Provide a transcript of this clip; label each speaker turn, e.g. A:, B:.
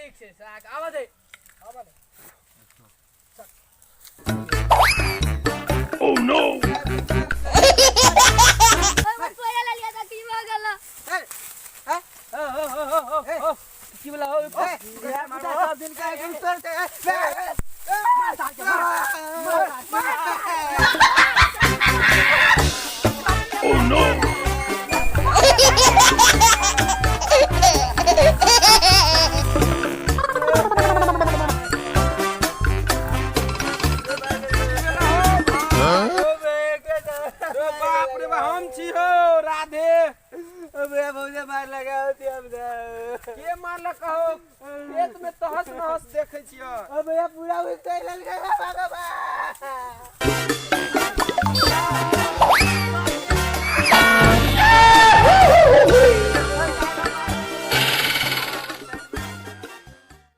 A: ठीक छै साक आबऽ दे आबऽ दे। की बोला हो
B: सब दिन का एक
C: बाप रे बा हम छी हो राधे।
B: अबे भौजा मार लगा होती अब।
C: के मारलक हो? खेत में तहस नहस देखै छियै।
B: अबे पूरा उठते लग गया।